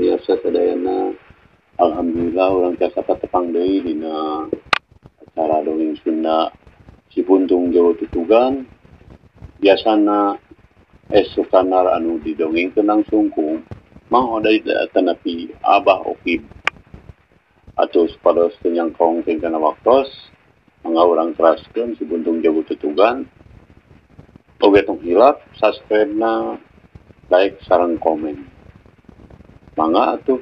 Pamiarsa sadayana. Alhamdulillah urang tiasa patepang deui dina acara dongeng Sunda Si Puntung Jago Tutugan. Biasana Es Sukanar anu didongengkeun langsung ku Mang Oday atanapi Abah Okib. Atuh supados teu nyangkong tingkana waktos, mangga urang teraskeun Si Puntung Jago Tutugan. Oge tong hilap subscribe-na, like sareng komen. Mangga atuh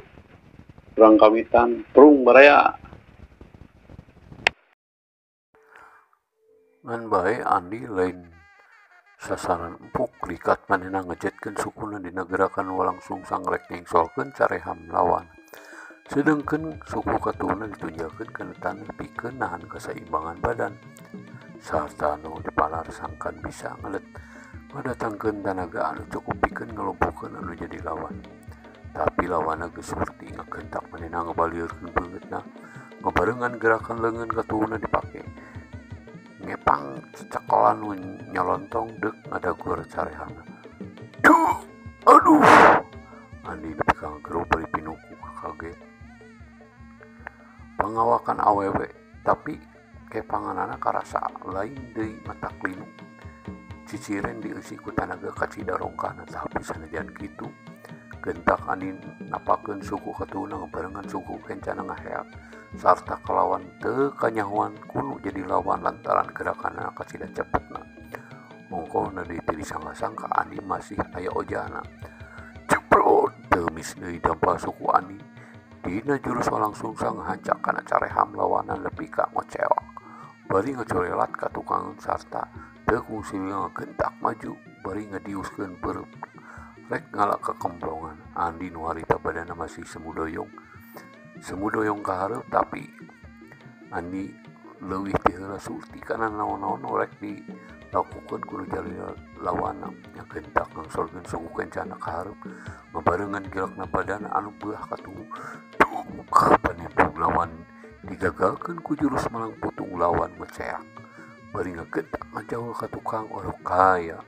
urang kawitan prung baraya. Ngan bae Andi lain sasaran empuk likat manehna ngejetkeun sukuna dina gerakan walangsungsang rek nyengsolkeun careham lawan. Sedengkeun suku katuhna ditunjalkeun kana taneuh pikeun nahan kasaimbangan badan. Sarta nu dipalar sangkan bisa ngelet ngadatangkeun tanaga anu cukup pikeun ngalumpuhkeun anu jadi lawan. Tapi lawanna geus saperti ngagentak manehna ngabaliurkeun beungeutna, ngabarengan gerakan leungeun katuhna dipake. Ngepang cekolan nu nyolontong deuk ngadagur carehamna. Duh, aduh. Andi nepi ka ngagero bari pinuh ku kaget. Pangawakan awewe tapi kepanganana karasa lain deui matak linu. Ciciren dieusi ku tanaga kacida rongkahna tapi sanajan kitu gentak Andi napakeun suku katuhna ngabarengan suku kencana ngaheak sarta kalawan teu kanyahoan kunu jadi lawan lantaran gerakanna kacida cepetna. Ongkohna deui teu disangka-sangka Andi masih aya ojana. Jebrot teumis deui dampal suku Andi. Dina jurus walangsungsang ngahancak kana careham lawanna nepi ka ngocewak. Bari ngacorelat ka tukang sarta teu kungsi ngagentak maju bari ngadiuskeun peureum. Rek ngalak kekemplongan Andi nu harita badanna masih semu doyong. Semu doyong ka hareup tapi Andi leuwih ti heula surti kana naon-naon nu rek dilakukeun ku nu jadi lawanna. Ngagentak ngangsolkeun suku kencana ka hareup ngabarengan gerakna badan anu beuah katuhu. Duh, panibung lawan digagalkeun ku jurus malang putung lawan ngeceak. Bari ngagentak ngajauh ka tukang orok kaya.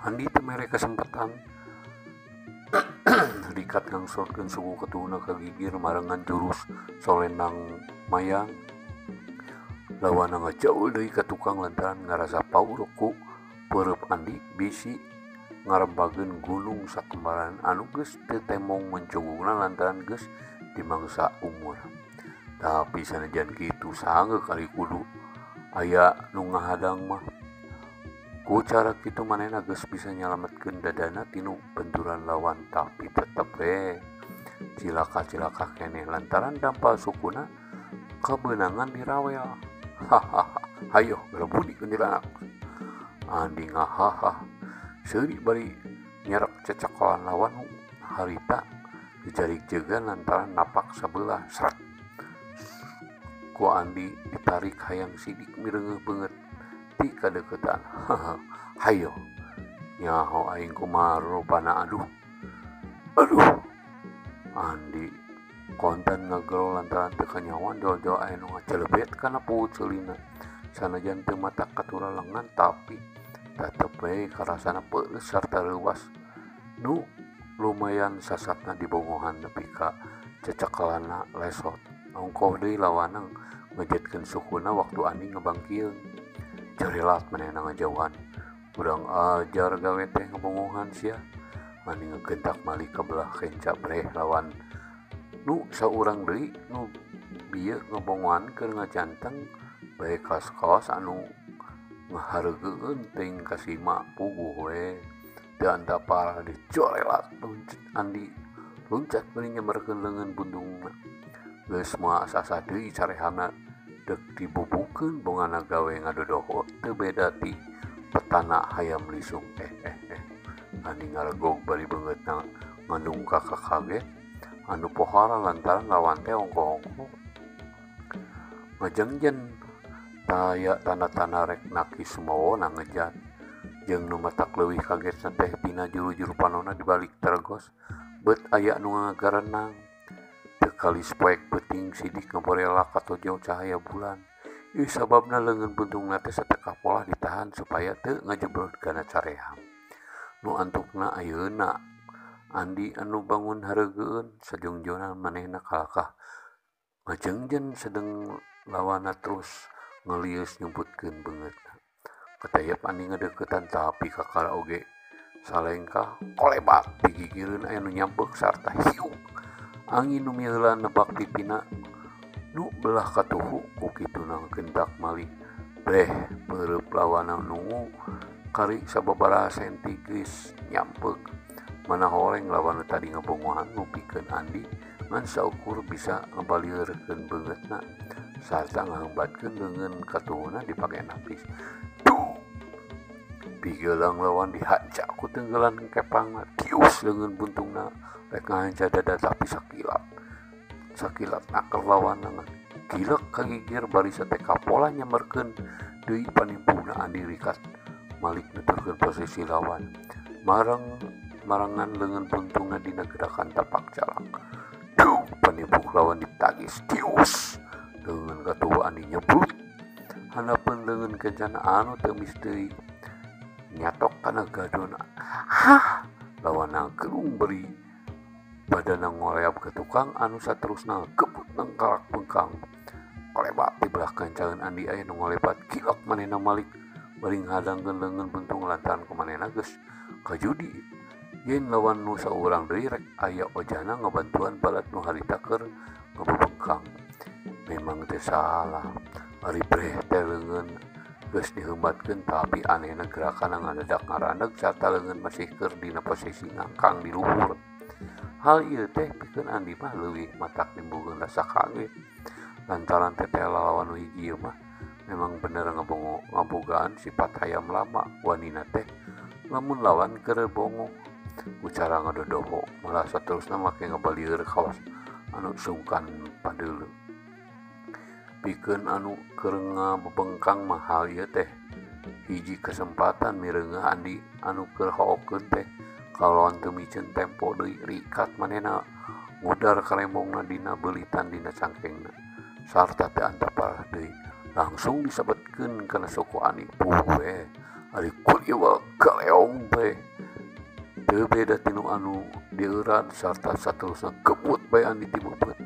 Andi teu mere kesempatan likat ngangsorkeun suku katuhna ka gigir marengan jurus solenang mayang. Lawanna ngajauh deui ka tukang lantaran ngarasa paur ku peureub Andi bisi ngarembageun gunung sakembaran anu geus teu temong mencugungna lantaran geus dimangsa umur. Tapi sanajan kitu sanggeuk ari kudu aya nu ngahadang mah. Ku cara kitu manehna geus bisa nyalametkeun dadana tinu benturan lawan tapi tetep we cilaka-cilaka keneh lantaran dampal sukuna kabeunangan dirawel. Hahaha, hayoh gerebudi kuntilanak. Andi ngahaha seuri bari nyerek cecekolan lawan harita dijarik jegan lantaran napak sabelah sret. Ku Andi ditarik hayang sidik mireungeuh beungeut ti kadeukeutan. Hayo nyaho aing kumaha rupana aduh. Aduh. Andi kontan ngagero lantaran teu kanyahoan jol-jol aya nu ngacelebet kana puut seulina. Sanajan teu matak katura lengan tapi tetep we karasana peueus sarta reuwas nu lumayan sasatna dibongohan nepi ka cecekelanna lesot. Ongkoh deui lawanna ngejetkeun sukuna waktu Andi ngebangkieun. Corelat manehna ngajauhan. Urang ajar gawe teh ngebongohan sia. Andi ngegentak malik ka belah kenca breh lawan nu saurang deui nu bieu ngebongohan keur ngacanteng bae kaos-kaos anu ngahareugeun teuing kasima puguh we. Teu antapar dicorelat Andi luncat bari nyamberkeun leungeun bundungna. Geus moal asa-asa deui carehamna deuk dibubukeun bongana gawe ngadodoho teu beda ti petana hayam lisung. Andi ngaregog bari beungeutna ngandung kakaget anu pohara lantaran lawan teh ongkoh-ongkoh ngajengjen taya tanda-tanda rek naki sumawona ngejat. Jeung nu matak leuwih kagetna teh tina juru-juru panonna dibalik tergos beut aya nu ngagarenang. Teu kalis poek peuting sidik ngaborelak katojo cahaya bulan. Ieu sababna leungeun buntungna teh satekah polah ditahan supaya teu ngajebrot kana careham. Nu antukna ayeuna Andi anu bangun hareugeun sajungjuna manehna kalakah ngajengjen sedeng lawana terus ngelieus nyumputkeun beungeutna. Ketayap Andi ngadeukeutan tapi kakara oge salengkah kolebat digigireun aya nu nyampeuk sarta hiuk. Angin nu miheula nebak pipina nu belah katuhu ku kituna gentak malih. Breh peureub lawana nungu kari sababaraha senti geus nyampeuk. Mana horeng lawan tadi ngabongohan ngupikeun Andi ngan saukur bisa ngabalieurkeun beungeutna sarta ngahembatkeun leungeun katuhuna dipake napis. Duh! Pigelang lawan dihanca ku tenggelan kepangna tius leungeun buntungna rek ngahanca dada tapi sakilat. Sakilat naker lawanna gilek kagigir bari sate kapola nyamerkeun deui panimpuna Andi rikat malik nuturkeun posisi lawan. Marangan leungeun buntungna dina gerakan tapak calak. Duh, panimpuk lawan ditagis tius. Leungeun katuhu Andi nyebrut. Handapeun leungeun kencana anu teu deui nyatok kana gadona. Hah, lawanna gerung beri badana ngoleab ke tukang anu saterusna gebut nangkarak bengkang. Kolebat di belah kencangan Andi aya nu ngolebat gilak manehna malik bari ngadangkeun leungeun buntung lantaran ku manehna geus kajudi. Yen lawan nu saurang deui rek aya ojana ngabantuan balad nu harita keur ngabebengkang. Memang teu salah. Ari breh teh leungeun geus dihembatkeun tapi anehna gerakanna ngadadak ngaraneg sarta leungeun masih keur dina posisi ngangkang di luhur. Hal ieu teh pikeun Andi mah leuwih matak nimbulkeun rasa kaget. Lantaran teteh lawan nu hiji ieu mah memang bener ngabogaan sifat hayam lama wanina teh lamun lawan keur bongo ucara ngadodoho malah saterusna make ngabalieur kawas anu sungkan padeuleu. Pikeun anu keur ngabebengkang mah hal ieu teh hiji kesempatan mireungeuh Andi anu keur hookeun teh kalawan teu miceun tempo deui rikat manehna ngudar karembongna dina beulitan dina cangkengna sarta teu antap deui langsung disabetkeun kana suku Andi. Puguh we ari kuliwal kaleong we teu beda tinu anu dieurat sarta saterusna gebut bae Andi ti beupeut.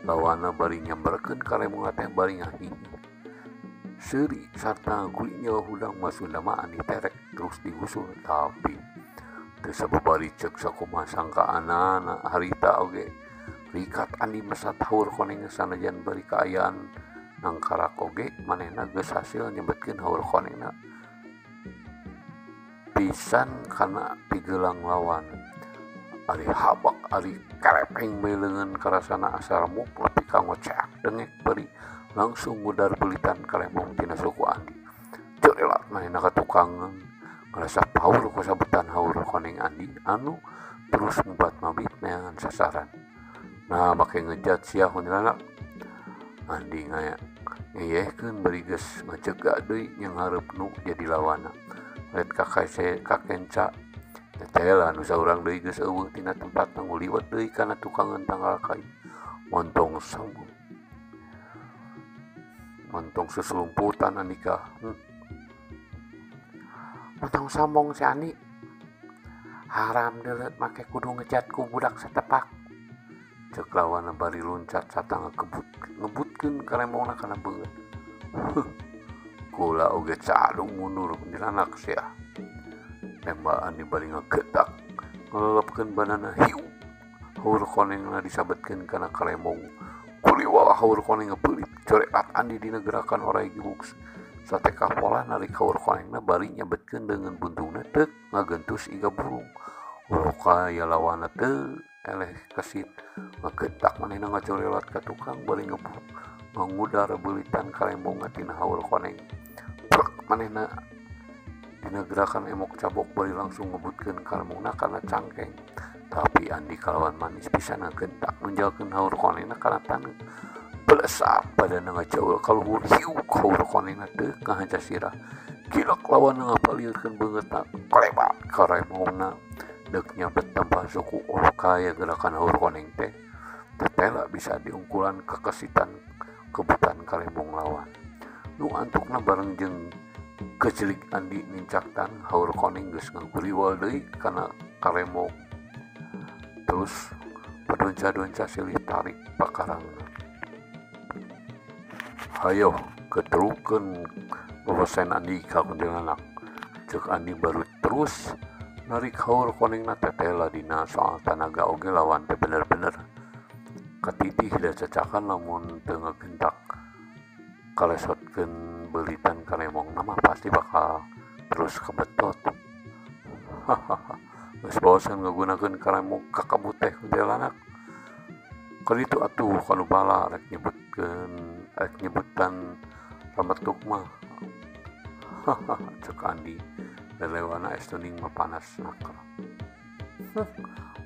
Lawana bari nyamberkeun karembongna teh bari ngahingi seuri sarta gulinyawa hudang masunda mah Andi terek terus digusur tapi teu sababari ceuk sakumaha sangkaanana harita oge rikat Andi mesat haur koneng sanajan bari kaayaan nangkarak oge manehna geus hasil nyebetkeun haur konengna pisan kana pigelang lawan. Ari habak ari kerepeng bae leungeun karasana asa remuk nepi ka ngoceak dengek bari langsung ngudar beulitan karembong tina suku Andi. Corelat manehna ka tukangan ngarasa paur ku sabetan haur koneng Andi anu terus ngubat-mabit neangan sasaran. Nah make ngejat sia kuntilanak. Andi ngayehkeun bari geus ngacegah deui nyanghareup nu jadi lawana. Ret kakenca teteh nu saurang deui geus eueuh tina tempatna nguliwet deui kana tukangan tanggal kai. Montong sombong. Montong susulumputan Andika. Montong sombong si Andi. Haram deuleut make kudu ngejat ku budak satepak. Ceuk lawana bari luncat sarta ngebutkeun karembongna kana beungeut. Kula oge cadung mundur kuntilanak sia. Tembak Andi bari ngagetak ngelelepkeun banana hiu. Haur konengna disabetkeun kana karembong. Kuliwal haur koneng ngabeulit coreat Andi dina gerakan oray gibuk. Sateka pola narik haur konengna bari nyabetkeun leungeun buntungna teuk ngagentus iga burung. Uloka ya lawana teu eleh kesit ngagetak manehna ngacorelat ka tukang bari ngudar beulitan karembong tina haur koneng. Brek manehna dina gerakan emok cabok bari langsung ngebutkeun karembongna kana cangkeng. Tapi Andi kalawan manis pisan ngagentak nunjalkeun haur konengna kana taneuh. Belesap badanna ngajaul ka luhur hiuk haur konengna teu ngahanca sirah. Gilek lawanna ngapalieurkeun beungeutna kolebat karembongna deuk nyabet tanpa suku. Oh kaya gerakan haur koneng teh tetela bisa diungkulan kekesitan kebutan karembong lawan. Nu antukna bareng jeung kecelik Andi nincaktan haur koneng geus ngaguriwal deui kana karembong. Terus padonca-donca silih tarik pakarangna. Hayo keterukeun bebesen Andi ka kuntilanak. Ceuk Andi baru terus narik haur konengna tetela dina soal tanaga oge lawan teh bener-bener katitih da cacakan lamun teu ngagentak kalesotkeun beulitan karemongna mah pasti bakal terus kebetot. Hahaha, geus bosen ngagunakeun karemong ka kabut teh kuntilanak. Kaditu atuh kanu bala rek nyebutkeun rek nyebutan rametuk mah. Hahaha, ceuk Andi lelewana es tuning mah panas naker.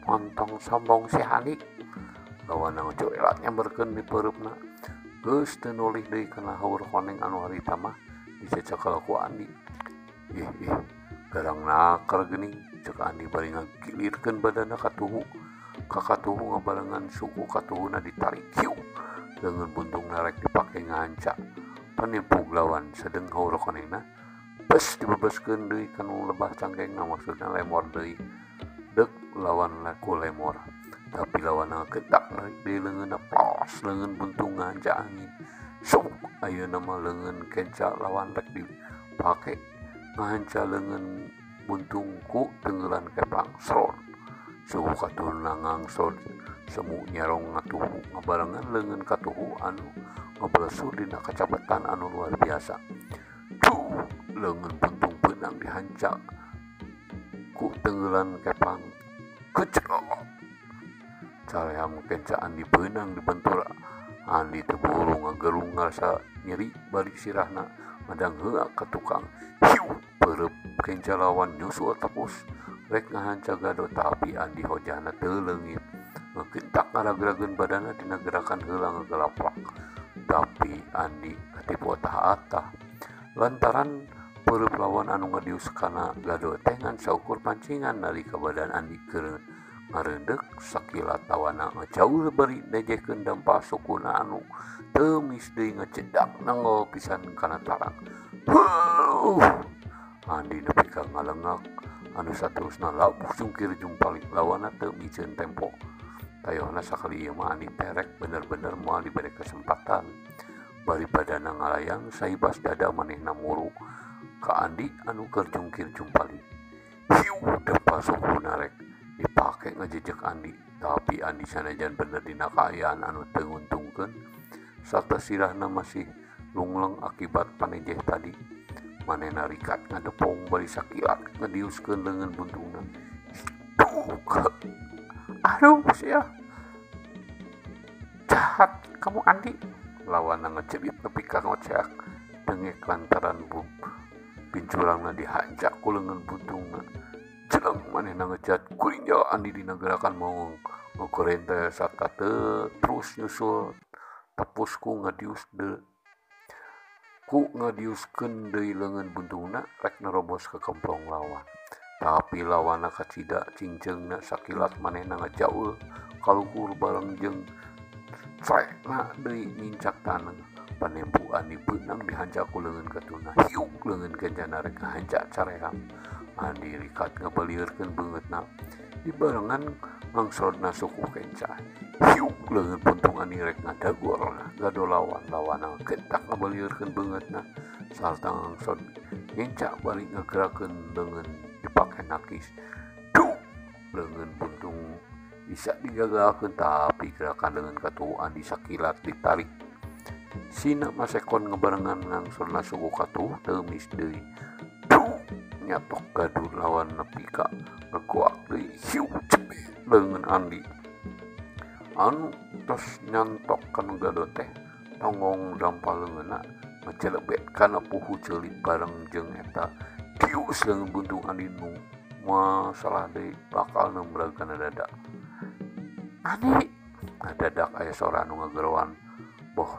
Montong sombong si Andi. Lawana ngecelat nyamberkeun di peureupna. Geus teu nulih deui kana haur koneng anu harita mah dicecekel ku Andi. Ih ih, garang naker geuning, ceuk Andi bari ngagilirkeun badanna katuhu. Ka katuhu ngabarengan suku katuhuna ditarik hiu. Leungeun buntungna rek dipake ngahanca. Panipug lawan sedeng haur konengna. Bes dibebeskeun deui kanu lebah cangkengna maksudna lemor deui. Deuk lawan ku lemor. Tapi lawan getak narik deui leungeunna plos leungeun buntung ngahanca angin. Sok ayeuna mah leungeun kenca lawan rek dipake ngahanca leungeun buntung ku tenggelan kepang srot. Suhu katuhuna ngangsot semu nyarong ngatuhu ngabarengan leungeun katuhu anu ngablesur dina kacapetan anu luar biasa. Duh, leungeun buntung beunang dihanca ku tenggelan kepang kecerok. Caream kenca Andi beunang dibentur. Andi teu buru ngagerung ngarasa nyeri balik sirahna madang heula ka tukang. Hiu, peureub kenca lawan nyusul tepus rek ngahanca gado tapi Andi hojahna teu leungit. Ngegentak ngaragrageun badanna dina gerakan heula ngagelaplak. Tapi Andi katipu atah-atah. Lantaran peureub lawan anu ngadius kana gado teh ngan saukur pancingan nalika badan Andi keur ngareundek sakilat tawana ngajauh bari nejehkeun dampa sukuna anu teu mis deui ngecedak nenggol pisan kana tarang. Huh! Andi nepi ka ngalengak anu saterusna labuh jungkir jumpalik lawanna teu miceun tempo. Tayohna sakali ieu mah Andi terek bener-bener moal dibere kesempatan. Bari badana ngalayang saibas dada manehna muru ka Andi anu keur jungkir jumpalik. Hiu, dampa sukuna rek dipake ngejejek Andi, tapi Andi sanajan bener dina kaayaan anu teu nguntungkeun sarta sirahna masih lungleng akibat panejeh tadi. Manehna rikat ngadepong bari sakilat ngadiuskeun leungeun buntungna. Duh, aduh sia. Jahat kamu Andi. Lawanna ngecerit nepi ka ngoceak dengek lantaran pincurangna dihancak ku leungeun buntungna. Jeleng manehna ngejat kurinjal Andi dina gerakan maung ngegorente sarta teu terus nyusul tepus ku ngadius de ku ngadiuskeun deui leungeun buntungna rek nerobos ka kemplong lawan. Tapi lawanna kacida cingceungna sakilat manehna ngajaul kaluhur bareng jeung crekna deui nincak taneuh. Panempu Andi beunang dihanca ku leungeun katuna. Hiuk leungeun kencana rek ngahanca caream. Andi rikat ngabaliurkeun beungeutna dibarengan ngangsrodna suku kenca. Hiuk leungeun puntung Andi rek ngadagor gado lawan lawana gentak ngabaliurkeun beungeutna sarta ngangsrod ngenca bari ngagerakeun leungeun dipake nakis. Duh, leungeun puntung bisa digagalkeun tapi gerakan leungeun katuhu Andi sakilat ditarik. Sina masekon ngebarengan ngangsrodna suku katuhu teu mis deui. Duh, nyatok gaduh lawan nepi ka ngegoak deui. Hiu, cebet leungeun Andi anu tos nyantok kanu gado teh tonggong dampa leungeunna ngacelebet kana puhu ceuli bareng jeung eta dius leungeun buntung Andi nu masalah deui bakal nembrag kana dada. Andi ngadadak aya sora anu ngageroan boh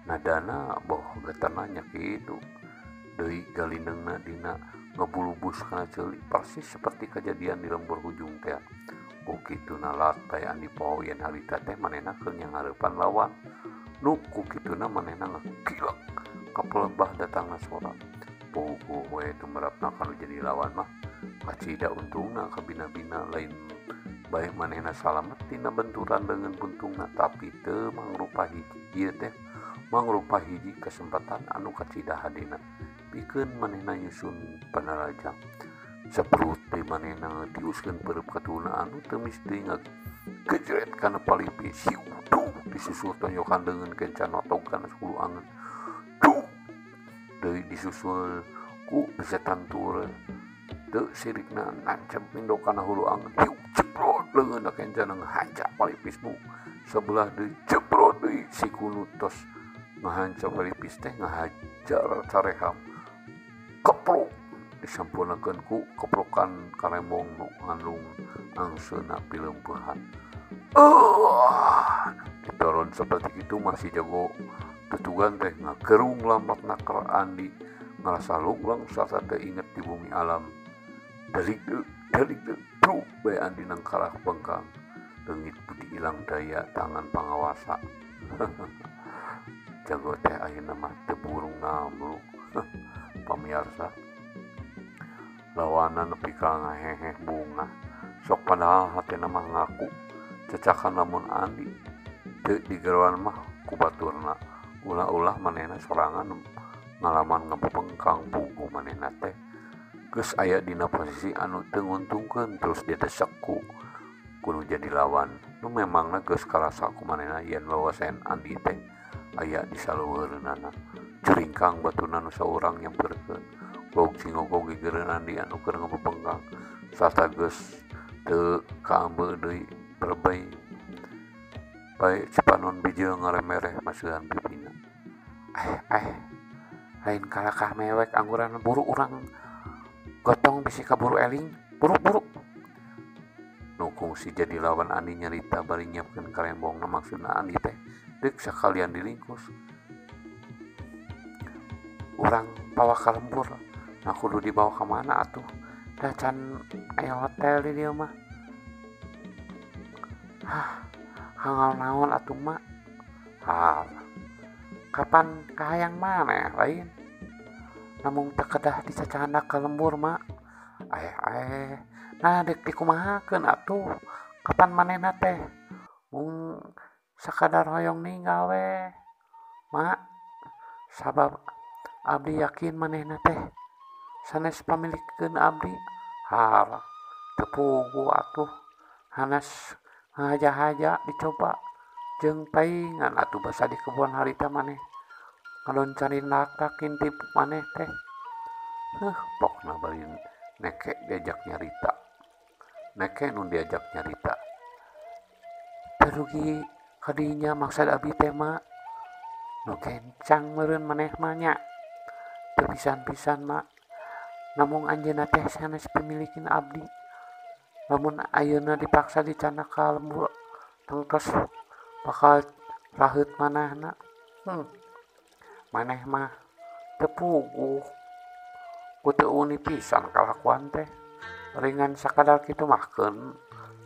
nadana boh getarna nya kitu deui galindeungna dina ngebulubus kana ceuli persis seperti kejadian di lembur hujung teh. Ku kituna latay Andi poho yen harita teh manehna keur nyangareupan lawan. Nu ku kituna manehna ngakilek kapelebah datangna sora. Puguh we tumerapna kanu jadi lawan mah kacida untungna kabina-bina lain Bae manehna salamet tina benturan leungeun puntungna tapi teu mangrupa hiji ieu teh mangrupa hiji kesempatan anu kacida hadena pikeun manehna nyusun panarajang. Saprut deui manehna tiuskeun peureub katuhuna anu teumis deui ngagejret kana palipis siu duh disusul tonyokan leungeun kenca notog kana hulu angeun duh deui disusul ku besetan tureun teu sirikna nancep mindo kana hulu angeun hiu jebrot leungeunna kenca ngahancap palipis nu sebelah deui jebrot deui si kunu tos ngahancap palipis teh ngahajar careham keprok disampurnakeun ku keprokan karembong nu ngandung angseuna pileumpehan. Ditoron seperti itu masih jago tutugan teh ngagerung lambatna keur Andi ngarasa lunglang sarta teu inget di bumi alam. Delik delik deuk bae Andi nangkalah bengkang leungit budi ilang daya tangan pangawasa. Jago teh ayeuna mah teu burung ngamruk. Pamiarsa lawanan nepi ka ngaheheh bunga sok padahal hatena mah ngaku cacakan lamun Andi teu digeroan mah ku baturna ulah-ulah manehna sorangan ngalaman ngabebengkang puguh manehna teh geus aya dina posisi anu teu nguntungkeun terus didesek ku kudu jadi lawan nu memangna geus karasa ku manehna yen wawasan Andi teh aya di saluhureunana. Curingkang baturna nu saurang nyamperkeun gog singogog gigireun Andi anu keur ngabebengkang sarta geus teu kaambeu deui berbei bae Cipanon bijil ngaremereh maseuhan pipina. Lain kalakah mewek angguran buru urang gotong bisi kaburu eling buru-buru. Nu kungsi jadi lawan Andi nyarita bari nyiapkeun karembongna maksudna Andi teh deuk sakalian dilingkus. Urang bawa ka lembur, nah kudu dibawa ka mana atuh? Da can aya hotel di dieu mah. Hah, hangal naon atuh mak? Hah, kapan kahayang maneh lain? Namung teu kedah dicacandak ka lembur mak. Nah deuk dikumahakeun atuh? Kapan manehna teh? Mung sakadar hoyong ninggal we. Mak, sabab abdi yakin manehna teh sanes pamilikeun abdi. Har, teu puguh atuh hanas ngahaja-haja dicoba jeung paingan atuh basa di kebon harita maneh ngaloncarin lakak intip maneh teh. Heuh, pokna bari neke diajak nyarita. Neke nu diajak nyarita. Teu rugi kadinya maksad abdi teh mak. Nu kencang meureun maneh mah nya. Teu pisan-pisan mak. Namung anjeunna teh sanes pamilikeun abdi. Lamun ayeuna dipaksa dicandak ka lembur tengtos bakal raheut manehna. Maneh mah teu puguh. Ku teu uni pisan kalakuan teh. Ringan sakadar kitu mah keun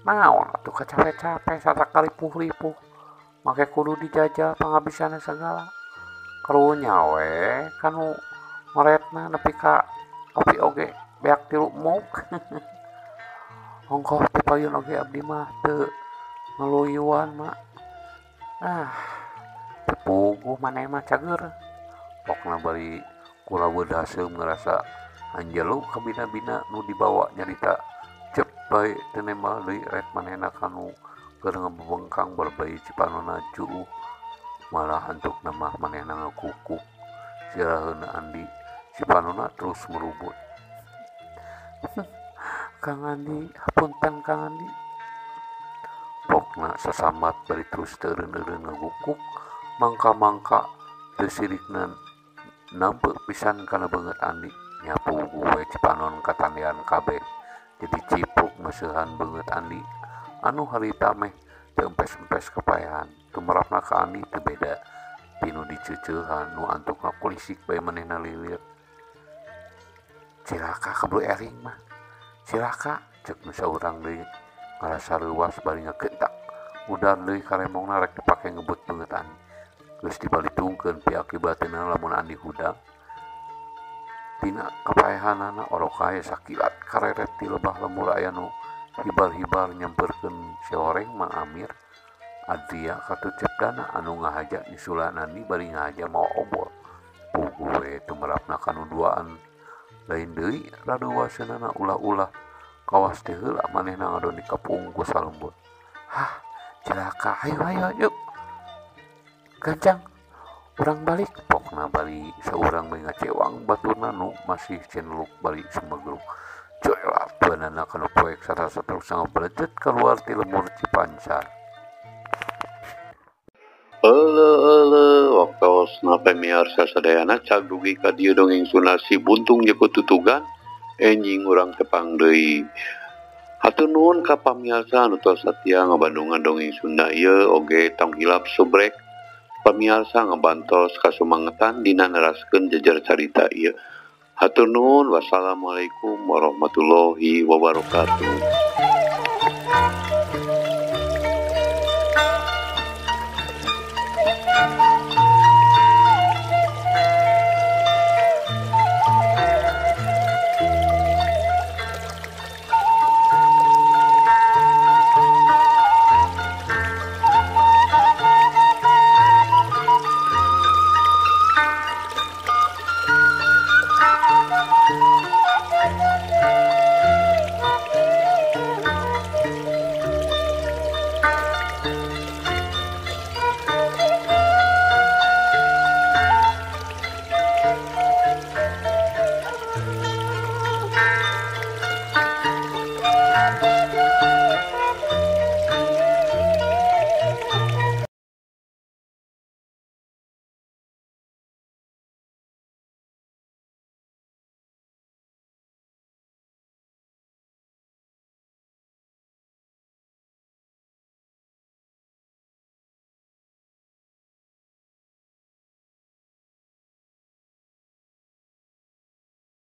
naon atuh kacape-cape sarta kalipuh-lipuh. Make kudu dijajal pangabisana sagala. Karunya we kanu ngoretna nepi ka kopi oge beak 3 muk. Ongkoh teu payun oge abdi mah teu ngeluyuan mak. Ah, teu puguh maneh mah cager. Pokna bari kulaweud haseum ngarasa anjelu kabina-bina nu dibawa nyarita cep bae teu nembal deui ret manehna kanu keur ngabebengkang berbei Cipanonna cuuh. Malah antukna mah manehna ngakukuk siraheunna Andi. Cipanonna terus merubut. Kang Andi, hapunten Kang Andi. Pokna sasambat bari terus teu eureun-eureun ngagukuk mangka-mangka teu sirikna nampe pisan kana beungeut Andi. Nyapu we Cipanon katandean kabeh jadi cipuk meseuhan beungeut Andi anu harita meh teu empes-empes kapaehan. Tumerapna ka Andi teu beda tinu diceuceuhan nu antukna kulisik bae manehna lilir. Cilaka kablu ering mah. Cilaka cek nu saurang deui ngarasa reuwas bari ngagentak. Udar deui karembongna rek dipake ngebut beungeut Andi. Geus dibalitungkeun piakibateuna lamun Andi hudang. Tina kapaehanana orok aya sakilat kareret ti lebah lembur aya nu Hibar-hibar nyamperkeun si horeng Mang Amir Adria katut Cepdana anu ngahaja nyusula Nani bari ngahaja mawa obor. Puguh we tumerapna kanu duaan lain deui raduwaseunana ulah-ulah kawas teh heula manehna ngadon di kapung ku salembur. Hah, cilaka, ayo ayo ayo. Gancang urang balik pokna bari saurang bae ngacewang baturna nu masih ceneluk bari sumegruk. Coelap banana kanu poek sarasa-terus ngabelejet keluar ti lemur Cipancar. Euleuh euleuh waktosna pamiarsa sadayana cag dugi ka dieu dongeng Sunda Si Buntung Jeko Tutugan enjing urang tepang deui. Hatur nuhun ka pamiarsa anu tos satia ngabandungan dongeng Sunda ieu oge tong hilap subrek pamiarsa ngabantos kasumangetan dina neraskeun jejer carita ieu. Hatur nuhun, wassalamualaikum warahmatullahi wabarakatuh.